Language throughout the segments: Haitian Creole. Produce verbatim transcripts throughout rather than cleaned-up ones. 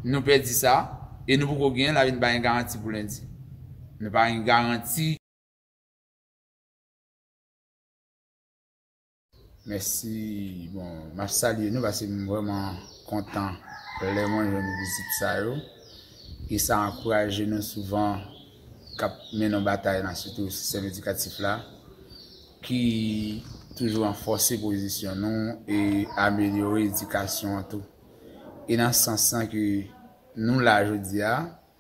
Nou pèdi sa, e nou poko genyen l, sa vle di nou pa gen garanti pou lendi. Nou pa gen garanti. Mèsi. Bon, m ap salye nou paske m vrèman kontan lè mwen jwenn vizit sa yo. E sa ankouraje nou souvan k ap mennen yon batay nan sitou sistèm edikatif la, ki toujou ranfòse pozisyon nou e amelyore edikasyon an tou. E nan sans lan ke nou la jodi a,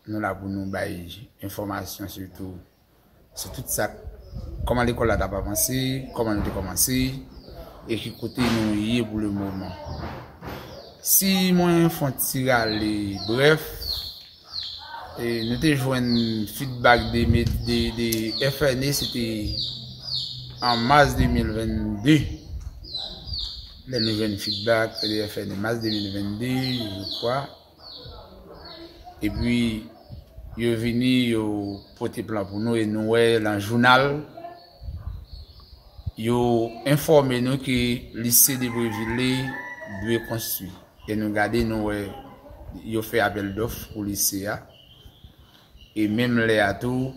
nou la pou nou bay enfòmasyon sitou sou tout sa, kòman lekòl la t ap avanse, kòman nou te kòmanse, e ki kote nou ye pou le moman. Si mwen fè yon ti rale brèf, e, nou te jwenn feedback de, de, de F N E, se te an mas de mil vennde. Lè nou jwenn feedback de F N E, mas de mil vennde, je crois. Epi, yo vini, yo pote plan pou nou, e nou wè nan jounal, yo enfòme nou ke lise de Préville dwe konstwi. E nou gade, nou wè, yo fè apèl dòf pou lise a. E menm lè a tou,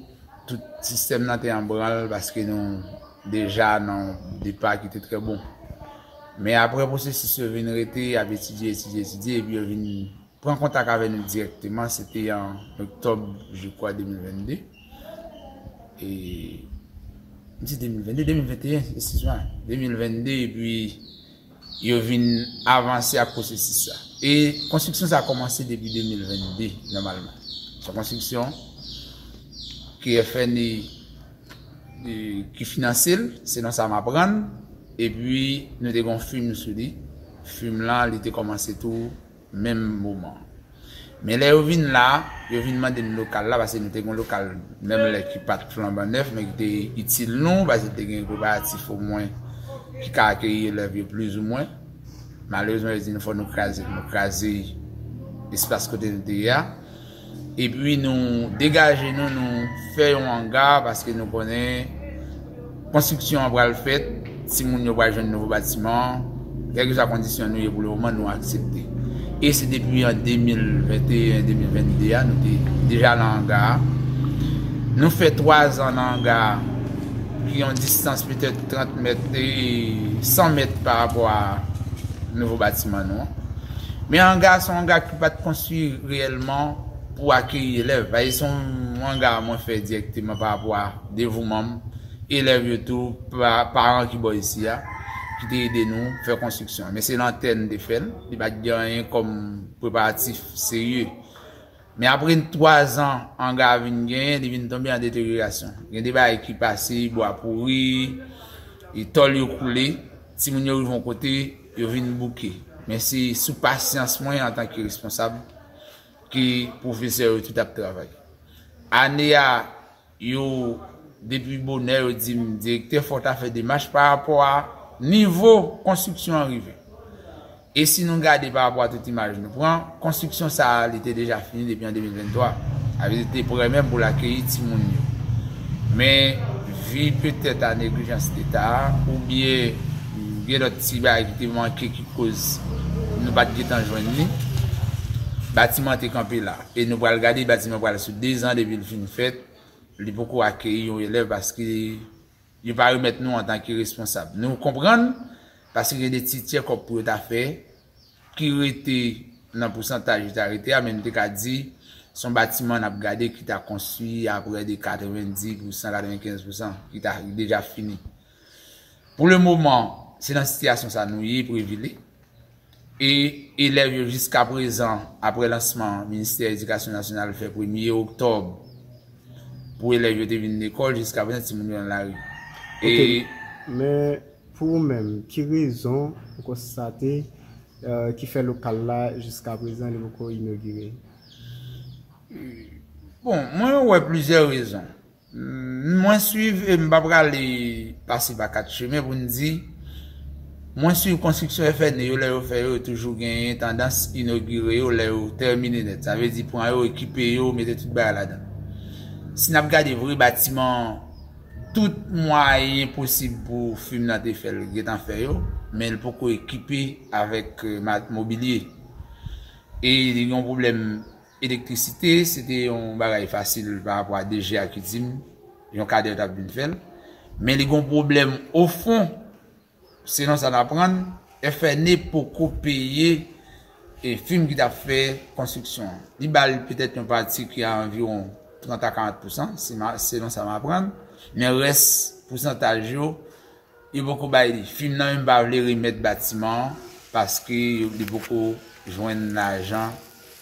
tout sistèm nan te an branl paske nou deja nan yon depa ki te trè bon. Men apre pwosesis yo vin rete, y ap etidye, etidye, etidye, epi yo vin pran kontak avè nou dirèkteman, se te an oktòb, je crois, de mil vennde. E, m di de mil vennde, de mil venteyen, eskize mwen, de mil vennde, epi yo vin avanse ak pwosesis sa. E konstriksyon sa kòmanse depi de mil vennde, nòmalman. Se yon konstriksyon ke F N E, e, ki finanse l, selon sa m aprann, epi nou te gen yon fim sou li. Fim lan, li te kòmanse tou menm moman. Men lè yo vin la, yo vin mande n lokal la, paske nou te gen yon lokal menm lè ki pa t flanban nèf, men ki te itil nou, paske te gen preparatif omwen ki ka akeyi elèv yo plizoumwen. Malerezman, yo di nou fò nou kraze l, nou kraze espas kote nou te ye a. Epi nou degaje nou, nou fè yon anga paske nou konnen konstriksyon an pral fèt, timoun yo pral jwenn nouvo batiman. Kèlkeswa kondisyon nou ye pou le moman, nou aksepte. E se depi an de mil venteyen, de mil vennde a, nou te deja nan anga a. Nou fè twa zan nan anga a, ki yon distans petèt trant mèt e san mèt pa rapò a nouvo batiman nou an. Men anga a se yon anga ki pa t konstwi reyèlman pou akeyi elèv. Paske se yon anga mwen fè dirèkteman pa rapò a devouman m, elèv yo tou, pa, paran ki bò isi a, ki te ede nou fè konstriksyon an. Men se nan tè n te fè l, li pa t gen anyen kòm preparatif serye. Men apre twa zan anga a vin genyen, li vin tonbe an deteryorasyon. Gen de bagay ki pase, bwa pouri, e tòl yo koule, timoun yo rive yon kote, yo vin bouke. Men se sou pasyans mwen antanke responsab ke pwofesè yo tout ap travay. Ane a, yo, depi bonè, yo di m, "Direktè, fò w ta fè demach pa rapò a nivo konstriksyon an rive." E si nou gade pa rapò a tout imaj nou pran, konstriksyon sa a, li te deja fini depi an de mil venntwa. Sa vle di, te prè menm pou l akeyi timoun yo. Men, vi petèt a neglijans Leta a, oubyen gen lòt ti bagay ki te manke ki koz nou pa t gentan jwenn li, batiman an te kanpe la. E nou pral gade, batiman pral sou de zan depi l fin fèt, li poko akeyi yon elèv paske yo pa remèt nou antanke responsab. Nou konprann, paske gen de ti tchèkòp pou yo ta fè, ki rete nan pousantaj yo ta rete a, men nou te ka di, se yon batiman n ap gade ki ta konstwi a prè de katrevenndis pousan, katrevenkenz pousan, ki ta deja fini. Pou le moman, se nan sitiyasyon sa nou ye, Préville. E elèv yo jiska prezan, apre lansman Ministè Edikasyon Nasyonal fè premye oktòb, pou elèv yo te vin lekòl, jiska prezan timoun yo nan lari. E Ok, men pou ou menm, ki rezon ou konstate, eh, ki fè lokal la jiska prezan li poko inogire? Bon, mwen wè plizyè rezon. Mwen swiv e m pa prale pase pa kat chemen pou n di, mwen swiv konstriksyon F N E yo, lè yo fè yo, yo toujou genyen tandans inogire yo lè yo tèmine nèt. Sa vle di pran yo, ekipe yo, mete tout bagay ladan. Si n ap gade vre batiman, tout mwayen posib pou fim nan te fè l, gentan fè yo, men l poko ekipe avèk, eh, ma-, mobilye. E li gen yon pwoblèm elektrisite, se te yon bagay fasil pa rapò a D G a ki di m, yon kadè yo t ap vin fè l. Men li gen yon pwoblèm ofon, selon sa n aprann, F N E poko peye e fim ki t ap fè konstriksyon an. Li ba l petèt yon pati ki a anviwon trant a karant pousan, si ma, selon sa m aprann. Men rès pousantaj yo, yo poko bay li. Fim nan menm pa vle remèt batiman an paske yo, li poko jwenn lajan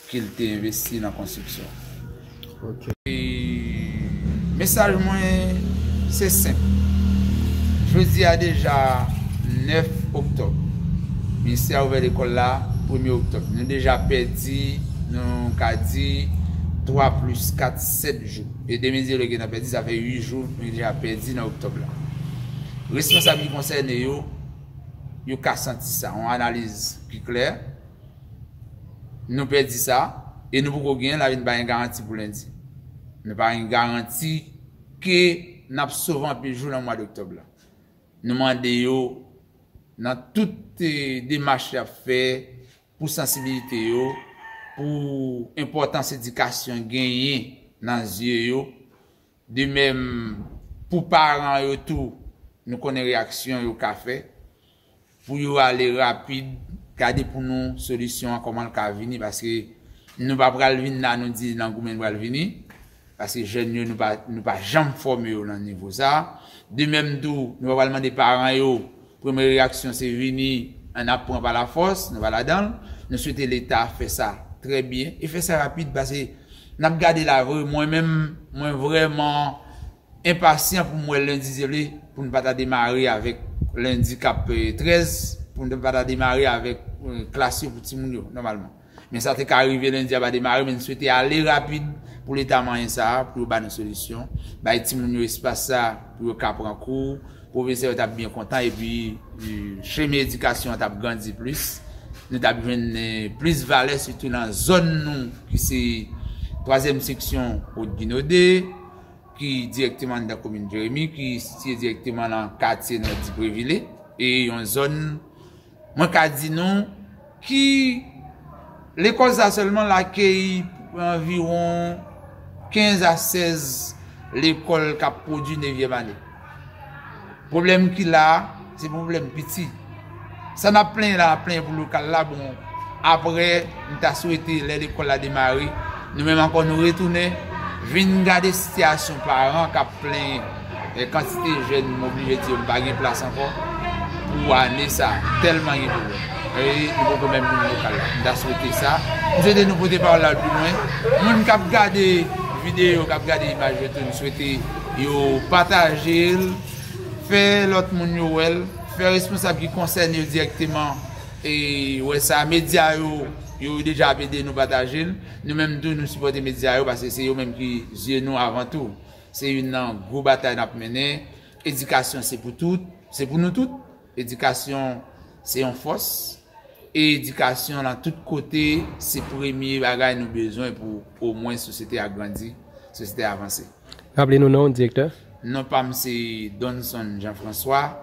ke l te envesti nan konstriksyon. Ok. E mesaj mwen, se senp. Jodi a deja nèf oktòb. Ministè a ouvè lekòl la premye oktòb. Nou deja pèdi, nou ka di, twa plis kat, sèt jou. E demen zile gen nan pèdi, sa fè uit jou nou deja pèdi nan oktòb la. Responsab ki konsène yo, yo ka santi sa. Yon analiz ki klè, nou pèdi sa, e nou poko gen, la vin pa gen garanti pou lendi. Nou pa gen garanti ke n ap sove anpil jou nan mwa doktòb la. Nou mande yo, nan tout, eh, demach y ap fè pou sansibilite yo, pou enpòtans edikasyon genyen nan zye yo, de menm pou paran yo tou, nou konnen reyaksyon yo ka fè, pou yo ale rapid, gade pou nou solisyon an kòman l ka vini, paske nou pa pral vin la, nou di nan goumen pral vini, paske jèn yo, nou pa, nou pa janm fòme yo nan nivo sa. De menm tou, nou pa pral mande paran yo, premye reyaksyon se vini, ann ap pran pa lafòs, nou pa ladan l. Nou swete Leta fè sa trè byen, e fè sa rapid, paske n ap gade la vre, mwen menm, mwen vrèman enpasyan pou m wè lendi, se vle, pou n pa ta demare avèk lendi k ap, eh, trèz, pou n pa ta demare avèk, eh, klas yo pou timoun yo, nòmalman. Men sa te ka rive lendi a pa demare, men n swete ale rapid pou Leta manyen sa a, pou yo ba nou solisyon, bay timoun yo espas sa a, pou yo ka pran kou, pwofesè yo t ap byen kontan, epi, eh, chemen edikasyon an t ap grandi plis. Nou t ap jwenn, eh, plis valè, sitou nan zòn nou, ki se twazyèm seksyon Wot Gino de, ki dirèkteman anndan komin Jeremi, ki sitiye dirèkteman nan katye Nòdi Previle, e yon zòn, mwen ka di nou, ki lekòl sa sèlman l akeyi anviwon kenz a sèz lekòl k ap pwodui nevyèm ane. Pwoblèm ki la, se pwoblèm piti. Sa n ap plenyen la, n ap plenyen pou lokal la, bon, apre, m ta swete lè lekòl la demare, nou menm ankò nou retounen, vin gade sitiyasyon paran k ap plenyen, e kantite jèn m oblije di yo m pa gen plas ankò pou ane sa, tèlman gen pwoblèm. E nou poko menm moun lokal la. M ta swete sa. M swete nou pote pawòl la pi lwen. Moun k ap gade videyo, k ap gade imaj yo tou, m swete yo pataje l, fè lòt moun yo wè l, fè responsab ki konsène yo dirèkteman, e, wè sa. Medya yo, yo deja ap ede nou pataje l. Nou menm tou, nou sipòte medya yo, paske se yo menm ki zye nou avan tou. Se youn nan gwo batay n ap mennen. Edikasyon se pou tout, se pou nou tout. Edikasyon se yon fòs. E edikasyon nan tout kote, se premye bagay nou bezwen pou omwen sosyete a grandi, sosyete a avanse. Raple nou non, direktè. Non pa m se Donson Jean François,